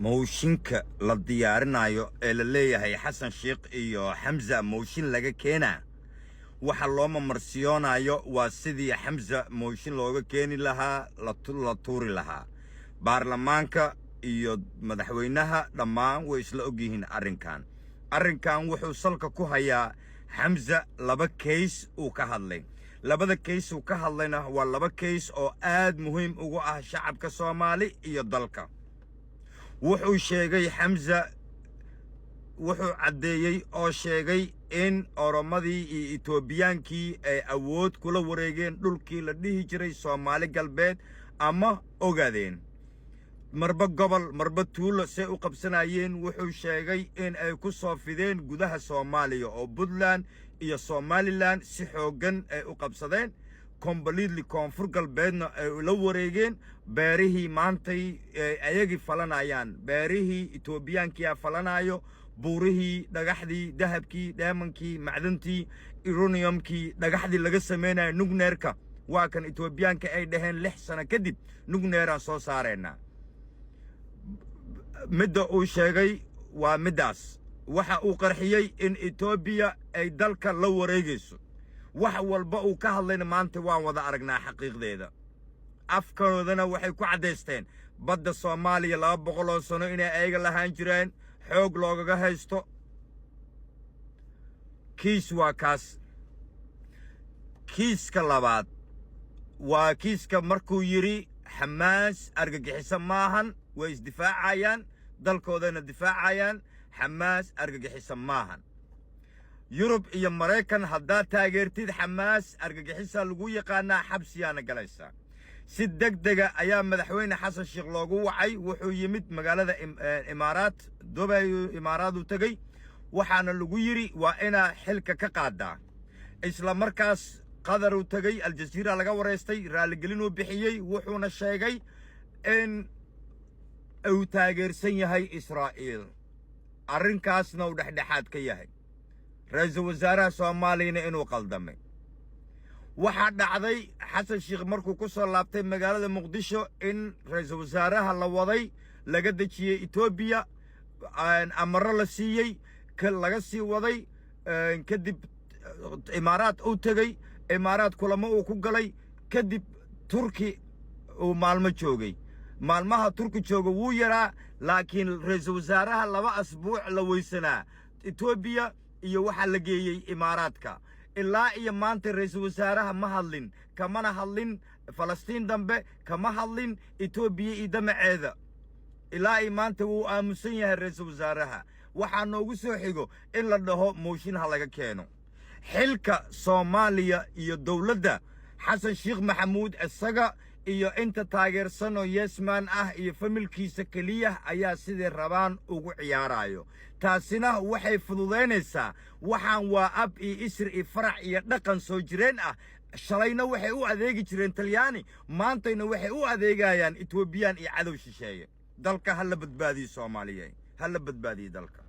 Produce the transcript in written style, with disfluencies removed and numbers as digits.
Mooshinka la diyaarinayo ee la leeyahay Xasan Sheikh iyo Xamza mooshin laga keenaa, waxa loo mamarsiyoonayo waa sidii Xamza mooshin looga keeni lahaa, la tuuri lahaa. Baarlamaanka iyo madaxweynaha dhammaan way isla ogyihiin arrinkan. Arrinkan wuxuu salka ku hayaa Xamza laba case uu ka hadlay. Labada case uu ka hadlayna waa laba case oo aad muhiim ugu ah shacabka Soomaali iyo dalka. Wuxuu sheegay Xamza, wuxuu caddeeyey oo sheegay in Oromadii iyo Etoobiyaankii ay awood kula wareegeen dhulkii la dhihi jiray Soomaali Galbeed ama Ogaadeen, marba gobol, marba tuulo say u qabsanayeen. Wuxuu sheegay in ay ku soo fideen gudaha Soomaaliya oo Puntland iyo Somaliland si xooggan ay u qabsadeen completely, Koonfur Galbeedna ay ula wareegeen, beerihii maantay ayagii falanayaan, beerihii Etoobiyaankiyaa falanayo, buurihii, dhagaxdii, dahabkii, dheemankii, macdantii, uraniumkii, dhagaxdii laga samaynayo nuclearka. Waa kan Etoobiyaanka ay dhaheen 6 sano kadib nuclearaan soo saaraynaa. Midda uu sheegay waa middaas. Waxa uu qarxiyey in Etoobiya ay dalka la wareegayso. Wax walba uu ka hadlayna maanta waan wada aragnaa xaqiiqdeeda. Afkoodana waxay ku caddaysteen badda Soomaaliya 200 oo sano inay ayaga lahaan jireen, xoog loogaga haysto. Kiis waa kaas. Kiiska labaad waa kiiska markuu yidhi Xamaas argagixiso maahan, way isdifaacayaan, dalkoodana difaacayaan, Xamaas argagixiso maahan. Yurub iyo Maraykan haddaad taageertid Xamaas, argagixisaa lagu yaqaanaa, xabsiyaana galaysaa. Si deg dega ayaa Madaxweyne Xasan Sheekh loogu wacay. Wuxuu yimid magaalada Imaaraat, Dubay, Imaaraaduu tegey. Waxaana lagu yidhi waa inaa xilka ka qaadaa. Isla markaas Qataruu tegey, Aljaziira laga waraystay, raaligelinuu bixiyey. Wuxuuna sheegay in uu taageersan yahay Israa'iil, arrinkaasna uu dhexdhexaad ka yahay, ra-iisul wasaaraha Soomaaliyana inuu qaldamay. Waxaa dhacday Xasan Sheekh markuu ku soo laabtay magaalada Muqdisho in ra-iisul wasaaraha la waday, laga dejiyey Etoobiya, amarro la siiyey, laga sii waday, kadib Imaaraad uu tegey, Imaaraad kulamo uu ku galay, kadib Turki uu maalmo joogay. Maalmaha Turki jooga wuu yaraa, laakiin ra-iisul wasaaraha 2 asbuuc la weysanaa Etoobiya iyo waxaa la geeyey Imaaraadka. Ilaa iyo maanta ra-iisul wasaaraha ma hadlin, kamana hadlin Falastiin dambe, kama hadlin Etoobiya iyo damaceeda. Ilaa iyo maanta wuu aamusan yahay ra-iisul wasaaraha. Waxaa noogu soo xigo in la dhaho mooshin ha laga keeno. Xilka Soomaaliya iyo dowladda Xasan Sheekh Maxamuud, isaga iyo inta taageersanoo yes man ah iyo familkiisa keliya ayaa siday rabaan ugu ciyaarayo. Taasina waxay fududaynaysaa waxaan waa ab iyo isir iyo farac iyo dhaqan soo jireen ah. Shalayna waxay u adeegi jireen Talyaani, maantayna waxay u adeegayaan Etoobiyaan iyo cadow shisheeye. Dalka ha la badbaadiyo, Soomaaliye, ha la badbaadiyo dalka.